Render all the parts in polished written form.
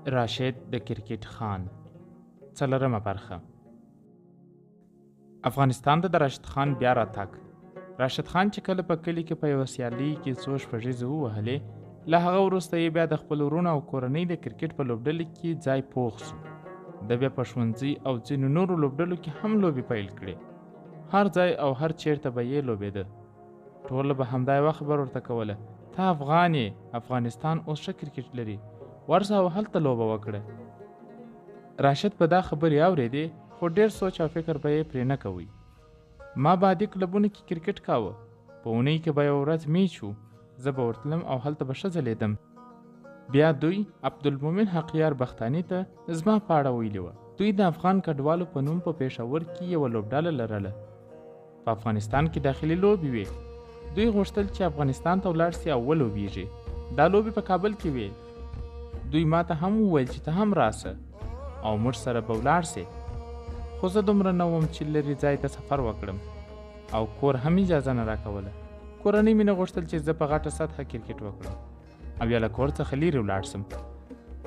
راشد د کرکټ خان، څلورمه برخه. افغانستان ته د راشد خان بیا راتګ. راشد خان چې کله په کلي کې په یوه سیالۍ کې څو شپږیزې ووهلې، له هغه وروسته یې بیا د خپل وروڼو او کورنۍ د کرکټ په لوبډلې کې ځای پوخ شو. ده بیا په ښوونځي او ځینو نورو لوبډلو کې هم لوبې پیل کړې. هر ځای او هر چیرته به یې لوبېده. ټوله به همدا یوه خبره ورته کوله، ته افغان یې، افغانستان اوس ښه کرکټ لري، ورشه او هلته لوبه وکړه. راشد به دا خبرې اورېدې، خو ډېر سوچ او فکر به یې پرې نه کوی. ما به عادي کلبونو کې کرکټ کاوه، په اونۍ کې به یوه ورځ میچ و، زه به ورتلم او هلته به ښه ځلېدم. بیا دوی عبدالمومن حقیار بختاني ته زما په اړه ویلي وه. دوی د افغان کډوالو په نوم په پېښور کې یوه لوبډله لرله. په افغانستان کې داخلي لوبې وې. دوی غوښتل چې افغانستان ته ولاړ سي او ولوبیږي. دا لوبې په کابل کې وې. دوی ما ته هم وویل چې ته هم راسه او موږ سره به ولاړ سې، خو زه دومره نه وم چې لرې ځای ته سفر وکړم او کور هم اجازه نه راکوله. کورنۍ مې نه غوښتل چې زه په غټه سطحه کرکټ وکړم او یا له کور څخه لیرې ولاړ سم.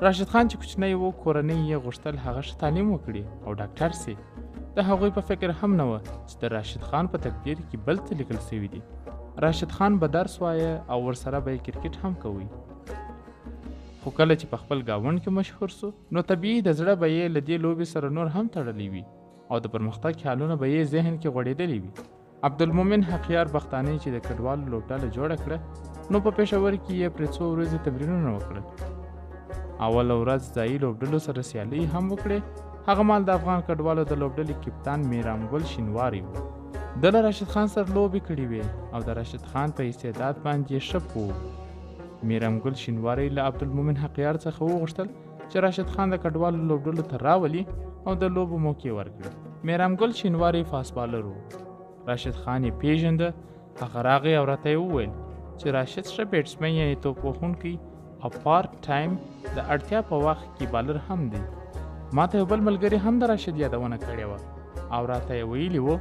راشد خان چې کوچنی و، کورنۍ یې غوښتل هغه ښه تعلیم وکړي او ډاکټر سي. د هغوی په فکر هم نه وه چې د راشد خان په تقدیر کې بل څه لیکل سوي دي. راشد خان به درس وایه او ورسره به یې کرکټ هم کوی. خو کله چې په خپل ګاونډ کې مشهور سو، نو طبیعي د زړه به یې له دې لوبې سره نور هم تړلی وي او د پرمختګ خیالونه به یې ذهن کې غوړېدلي وي. عبدالمومن حقیار بختاني چې د کډوالو لوبډله جوړه کړه، نو په پېښور کې یې پرې څو ورځې تمرینونه وکړل. اوله ورځ ځایي لوبډلو سره سیالۍ هم وکړې. هغه مهال د افغان کډوالو د لوبډلې کپتان میرام ګل شینواری و. ده له راشد خان سره لوبې کړې وې او د راشد خان په استعداد باندې یې ښه پوه و. میرام ګل شینواری له عبدالمومن حقیار څخه وغوښتل چې راشد خان د کډوالو لوبډلو ته راولي او د لوبو موقع ورکړي. میرام ګل شینواری فاست بالر و. راشد خان یې پیژنده. هغه راغی او راته یې وویل چې راشد ښه بیټسمن یعنې توپ وهونکی او پارت ټایم د اړتیا په وخت کې بالر هم دی. ما ته یو بل ملګري هم د راشد یادونه کړې وه او راته یې ویلي وو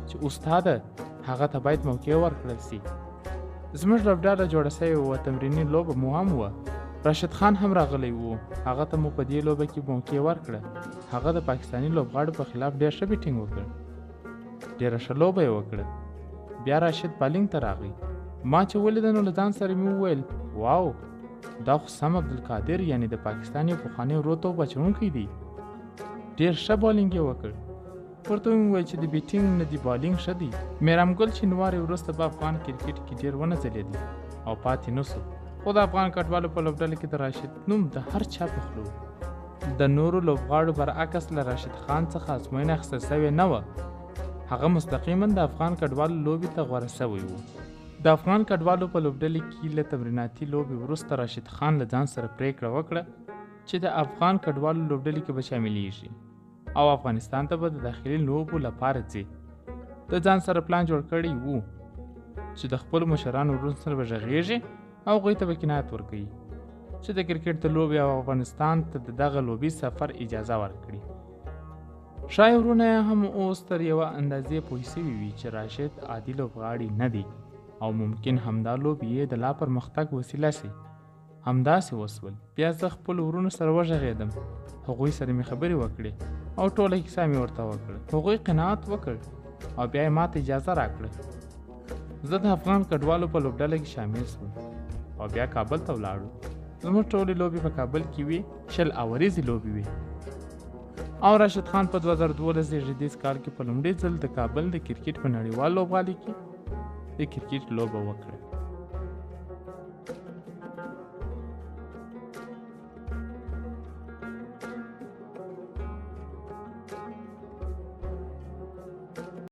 چې استاده هغه ته باید موقع ورکړل سي. زموږ لوبډله جوړه سوې وه، تمریني لوبه مو هم وه. راشد خان هم راغلی و، هغه ته مو په دې لوبه کې موقع ورکړه. هغه د پاکستاني لوبغاړو په خلاف ډېر ښه بیټینګ وکړ، ډېره ښه لوبه یې وکړه. بیا راشد بالینګ ته راغی. ما چې ولیده نو له ځان سره مې وویل، واو، دا خو سم عبدالقادر یعنې د پاکستان یو پخوانی ورو توپ اچوونکی دی، ډېر ښه بالینګ یې وکړ. ورته ومې وویل چې د بیټینګ نه د بالینګ ښه دی. میرام ګل شینواری وروسته په افغان کرکټ کې ډېر ونه ځلېدی او پاتې نه سو، خو د افغان کډوالو په لوبډله کې د راشد نوم د هر چا په خوله و. د نورو لوبغاړو برعکس له راشد خان څخه ازموینه اخیستل سوې نه وه. هغه مستقیما د افغان کډوالو لوبې ته غوره سوی و. د افغان کډوالو په لوبډلې کې له تمریناتي لوبې وروسته راشد خان له ځان سره پرېکړه وکړه چې د افغان کډوالو لوبډلې کې به شاملیږي او افغانستان ته به د داخلي لوبو لپاره ځي. د ځان سره پلان جوړ کړی و چې د خپلو مشرانو وروڼو سره به غږېږي او هغوی ته به قناعت ورکوي چې د کرکټ د لوبې او افغانستان ته د دغه لوبي سفر اجازه ورکړي. ښایي وروڼه یې هم اوس تر یوه اندازې پوه سوي وي چې راشد عادي لوبغاړی نه دی او ممکن همدا لوبې یې د لا پرمختګ وسیله سي. همداسې وسول. بیا زه خپلو وروڼو سره وغږېدم، هغوی سره مې خبرې وکړې او ټوله کیسه مې ورته وکړه. هغوی قناعت وکړ او بیا یې ماته اجازه راکړه. زه د افغان کډوالو په لوبډله کې شامل شوم او بیا کابل ته ولاړو. زموږ ټولې لوبې په کابل کې وې، 20 اوریزې لوبې وې. او راشد خان په 2012 زېږدیز کال کې په لومړي ځل د کابل د کرکټ په نړیوال لوبغالي کې د کرکټ لوبه وکړه.